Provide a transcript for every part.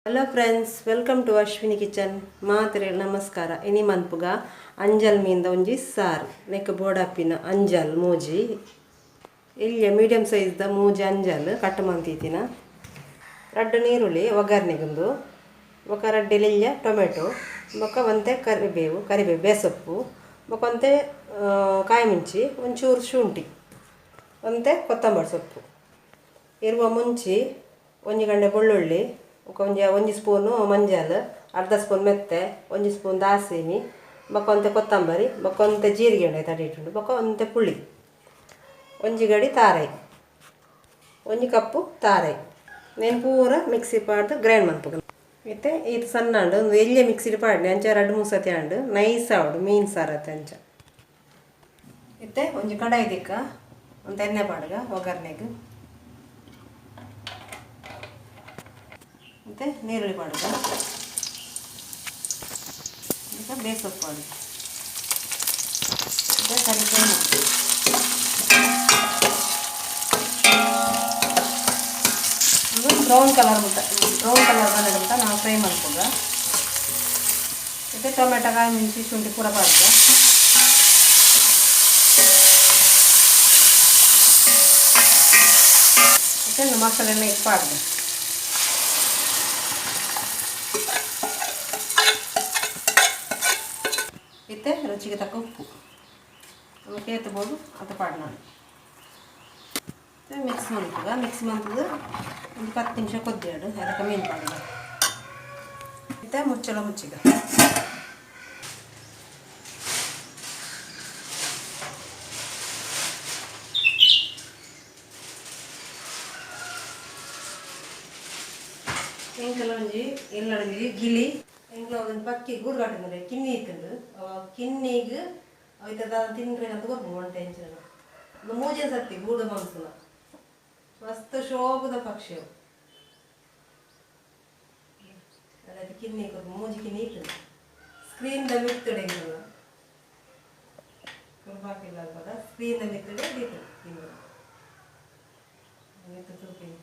Hello friends, welcome to Ashwini kitchen. ಮಾತ್ರೆ ನಮಸ್ಕಾರ. ಇನಿ ಮನ್ಪುಗ ಅಂಜಲ್ ಮೀನ್ದ ಒಂಜಿ ಸಾರ್. ನೆಕ್ ಬೋಡಾಪಿನ ಅಂಜಲ್ ಮೂಜಿ, ಎಲ್ಯ ಮೀಡಿಯಂ ಸೈಜ್ದ ಮೂಜಿ ಅಂಜಲ್ ಕಟ್ ಮಂತಿತ್ತಿನ, ರಡ್ಡ್ ನೀರುಳ್ಳಿ ಒಗ್ಗರಣೆಗುಂದು, ಬೊಕ ರಡ್ಡ್ ಎಲ್ಯ ಟೊಮೆಟೊ, ಬೊಕ ಒಂತೆ ಕರಿಬೇವು ಕರಿಬೇವು ಬೇಸೊಪ್ಪು, ಬೊಕ ಒಂತೆ ಕಾಯಿ ಮುಂಚಿ, ಒಂಚೂರು ಶುಂಠಿ, ಒಂತೆ ಕೊತ್ತಂಬರಿ ಸೊಪ್ಪು, ಇರುವ ಮುಂಚಿ, ಒಂಜಿ ಗಂಡೆ ಬೆಳ್ಳುಳ್ಳಿ, ಒಂಜಿ ಒಂಜಿ ಸ್ಪೂನು ಮಂಜಲ್, ಅರ್ಧ ಸ್ಪೂನ್ ಮೆತ್ತೆ, ಒಂಜಿ ಸ್ಪೂನ್ ದಾಸಿಮಿ, ಬೊಕ ಒಂತೆ ಕೊತ್ತಂಬರಿ, ಬೊಕ ಒಂತೆ ಜೀರಿಗೆ ಉಂಡು ತಡಿಟುಂಡು, ಬೊಕ ಒಂತೆ ಪುಳಿ, ಒಂಜಿ ಗಡಿ ತಾರೈ, ಒಂಜಿ ಕಪ್ಪು ತಾರೈ. నేను ಪೂರ ಮಿಕ್ಸಿ ಪಾಡ್ದು ಗ್ರೈಂಡ್ ಮನ್ಪುಗ. ಇತ್ತೆ ಇದು ಸಣ್ಣ ಉಂಡು, ಒಂದು ಎಲ್ಯ ಮಿಕ್ಸಿಡ್ ಪಾಡ್ನೆ ಅಂಚ ರಡ್ಡ್ ಮೂರು ಸತಿ ಆಂಡ್ ನೈಸ್ ಆವಡು ಮೀನ್ ಸಾರತ್ತೆ ಅಂಚ. ಇತ್ತೆ ಒಂಜಿ ಕಡಾಯಿ ದಿಕ್ಕ ಒಂದು ಎಣ್ಣೆ ಪಾಡ್ಗ ಒಗ್ಗರಣೆಗೆ. ಮತ್ತು ನೀರುಳ್ಳಿ ಪಾಡ್ಗ, ಬೊಕ ಬೇಸೊಪ್ಪು ಪಾಡ್ಗ, ಮತ್ತೆ ಸರಿ ಫ್ರೈ ಮಾಡ್ತೀವಿ. ಬ್ರೌನ್ ಕಲರ್ ಮುಟ್ಟ, ಬ್ರೌನ್ ಕಲರ್ ಬಂದ ಮುಟ್ಟ ನಾವು ಫ್ರೈ ಮನ್ಪುಗ. ಮತ್ತು ಟೊಮೆಟೊ, ಕಾಯಿ ಮುಂಚಿ, ಶುಂಠಿ ಪೂರ ಪಾಡ್ಗ. ಮತ್ತು ಮಸಾಲೆನ ಇದು ಪಾಡ್ಗ. ಇತ್ತೆ ರುಚಿಗೆ ತಕ್ಕ ಉಪ್ಪು ನಮಗೆ ಏತ್ಬೋದು ಅದು ಪಾಡ್ನ. ಮಿಕ್ಸ್ ಮನ್ಪುಗ. ಮಿಕ್ಸ್ ಮಂತುದು ಒಂದು 10 ನಿಮಿಷ ಕೊದ್ದಿಯಾಡು. ಅದಕ್ಕೆ ಮೀನು ಪಾಡ್ಗ. ಇತ್ತೆ ಮುಚ್ಚಳ ಮುಚ್ಚಿಗ. ಎಂಕಲ ಒಂಜಿ ಎಲ್ಲೊಂಜಿ ಗಿಳಿ ಎಂಕ್ಲ ಒಂಜಿ ಪಕ್ಕಿ ಗೂಡು ಕಟ್ಟಿದ್ರೆ ಕಿನ್ನಿ ಇತ್ತುಂಡು. ಅವ ಕಿನ್ನಿಗ್ ಅವಿತ ದಾದ ತಿಂದ್ರೆ ಅಂತ ಕೊರ್ಪು ಒಂಟೆ ಎಂಚಿನ. ಒಂದು ಮೂಜೆ ಸತ್ತಿ ಗೂಡು ಮನ್ಸುನ. ಮಸ್ತ್ ಶೋಕುದ ಪಕ್ಷಿ ಅವು. ಅದಾಯ್ತು ಕಿನ್ನಿ ಕೊರ್ಪು. ಮೂಜಿ ಕಿನ್ನಿ ಇತ್ತುಂಡು. ಸ್ಕ್ರೀನ್ ದ ಮಿತ್ತುಡೆ ಎಂಕಲ್ನ ಕೊರ್ಪಾಕಿಲ್ಲ ಅಲ್ಪದ ಸ್ಕ್ರೀನ್ ದ ಮಿತ್ತುಡೆ ದೀತು ಕಿನ್ನಿ ಮಿತ್ತು ತೂಪಿನಿ.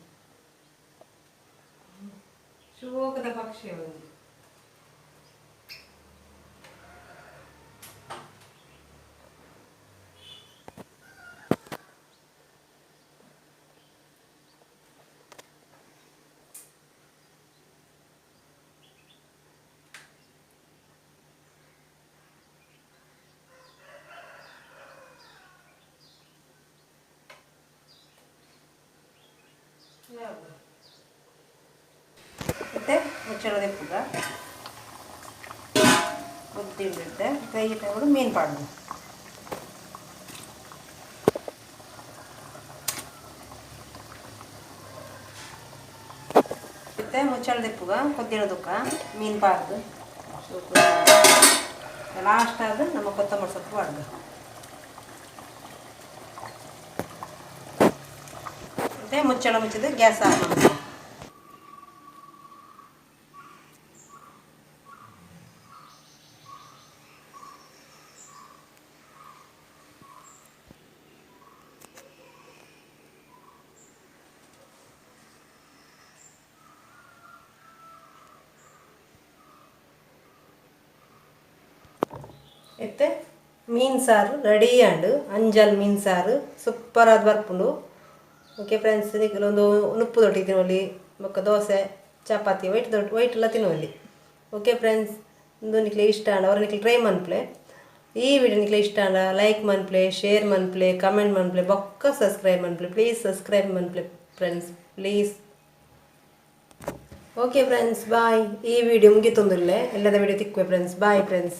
ಶೋಕದ ಪಕ್ಷಿ ಒಂಜಿ. ಮತ್ತೆ ಮುಚ್ಚಳ ದೆಪ್ಪುಗ ಕೊದ್ದಿಂಡಿತ್ತೆ ಕೈ ತಗೊಂಡು ಮೀನು ಪಾಡ್ದು. ಮತ್ತೆ ಮುಚ್ಚಳ ದೆಪ್ಪುಗ ಕೊದ್ದಿನ ದುಕ್ಕ ಮೀನು ಪಾಡ್ದು. ಲಾಸ್ಟ್ ಆದ ನಮ್ಮ ಕೊತ್ತಂಬರಿ ಸೊಪ್ಪು ಪಾಡ್ದು. ಮತ್ತೆ ಮುಚ್ಚಳ ಮುಚ್ಚಿದ್ದು ಗ್ಯಾಸ್ ಆಫ್ ಮಾಡ್ಬೇಕು. ಇತ್ತೆ ಮೀನು ಸಾರು ರೆಡಿ ಆಂಡ್. ಅಂಜಲ್ ಮೀನು ಸಾರು ಸೂಪರ್ ಆದ್ ಬರ್ಪುಂಡು. ಓಕೆ ಫ್ರೆಂಡ್ಸ್, ನಿಕುಲು ಒಂದು ಉಪ್ಪು ದೊಟ್ಟಿ ತಿನ್ನೊಲಿ, ಬೊಕ್ಕ ದೋಸೆ, ಚಪಾತಿ ವೈಟ್ ದೊಡ್ಡ ವೈಟ್ ಎಲ್ಲ ತಿನ್ನೊಲಿ. ಓಕೆ ಫ್ರೆಂಡ್ಸ್, ಉಂದು ನಿಕ್ಲೆ ಇಷ್ಟ ಆಂಡ ಅವ್ರ ನಿಕ್ಲೆ ಟ್ರೈ ಮನ್ಪ್ಲೆ. ಈ ವಿಡಿಯೋ ನಿಕ್ಲೆ ಇಷ್ಟ ಆಂಡ ಲೈಕ್ ಮನ್ಪ್ಲೆ, ಶೇರ್ ಮನ್ಪ್ಲೆ, ಕಮೆಂಟ್ ಮನ್ಪ್ಲೆ, ಬೊಕ್ಕ ಸಬ್ಸ್ಕ್ರೈಬ್ ಮನ್ಪ್ಲೆ. ಪ್ಲೀಸ್ ಸಬ್ಸ್ಕ್ರೈಬ್ ಮನ್ಪ್ಲೆ friends, please. Okay friends, bye. ಈ ವಿಡಿಯೋ ಮುಗಿತೊಂದಿಲ್ಲ, ಎಲ್ಲದ ವಿಡಿಯೋ ತಿಕ್ಕುವೆ ಫ್ರೆಂಡ್ಸ್. Bye friends.